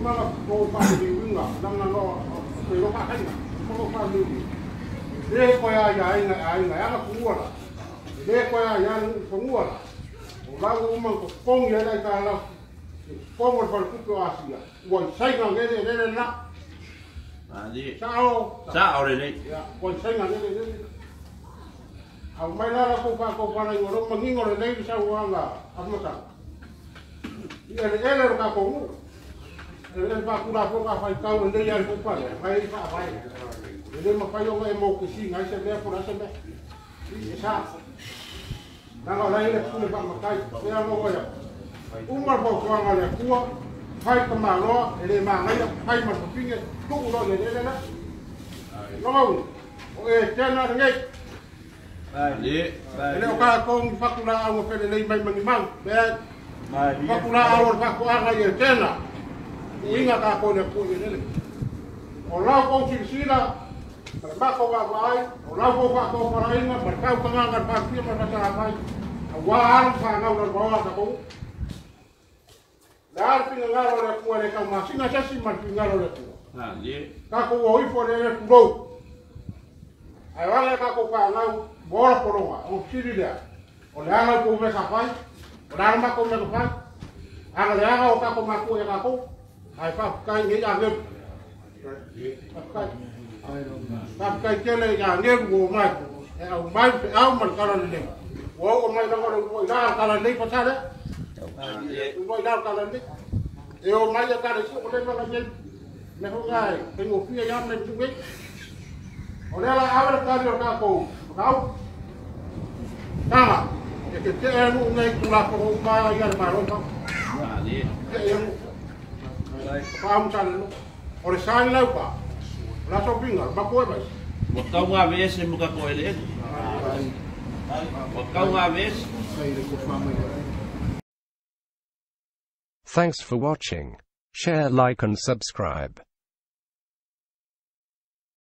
Uma na kou faaliliuina laga no o le faafaiga o faaliliuina e lē toe aiaina e aiga e ala tuua la e lē toe aia le nuu fanua la o la ua uma ona totogi ai le aitalafu i totonu o le faletupe o Asia ua isaina nei le elele lena. Sao. Sao lelei. Ia, ua isaina nei le elele. Aumai la latou faatofalaiga o lea ua manino lelei le saunoaga a Afamasaga i eleele o le tatou nuu. Eleele faatulafono a faitau lelei lava i le pepa lea, na e i ai faavae. E le mafai ona e mokesiina ai se mea po o le a se mea. E sa. Leaga o la e i ai le pule faamatai. Pei lava ona ou fai atu, uma le fautuaga a le Atua, fai le tamaloa, e le manaia, fai ma le fafine, tuu loa i le eleele lea. Lona uiga, o Etena lenei. E le o tatou ni fatulaau na felelei mai ma ni mau. Leai. O fatulaau o le faatoaga i Etena. Tuuina tatou e le Atua i eleele. O lau tou silasila ma le matou vaavaai, o lau tou faatofalaiga ma le faautagaga a le Palemia ma le Faasalafai, aua alo ma fanau lalovaoa a tatou nuu. Le a le finagalo o le Atua e le taumasina se isi ma le finagalo o le Atua. Tatou o ifo i le ele tulou. Ae o aga e tatou fanau ua ola pologa, ona fesili lea, o le a la outou mea sa fai? O le a le matou mea na fai? Ana leaga o tatou matua ia tatou, ae faafetai nei agelu. Faafetai. Faafetai tele i agelu ua omai, e aumai le feau ma le tala lelei. Ua oo mai lava le uluai la le tala lelei pasale. Uluai la le tala lelei. E o mai e tala isi o le mala nei. Me ho ngai, faigofie ia me tu nei. O lea la ave le tali o tatou mataupu. Tala, e te tea e nuu nei Tulafono uma ia le Malo i fafo. Tea ia nuu. Faamusalelo. O le sa i laupa, o le aso pinga, le mapu e vaisi. Ua tau gaveese ma tatou eleele. Ua tau gaveese. Thanks for watching. Share, like and subscribe.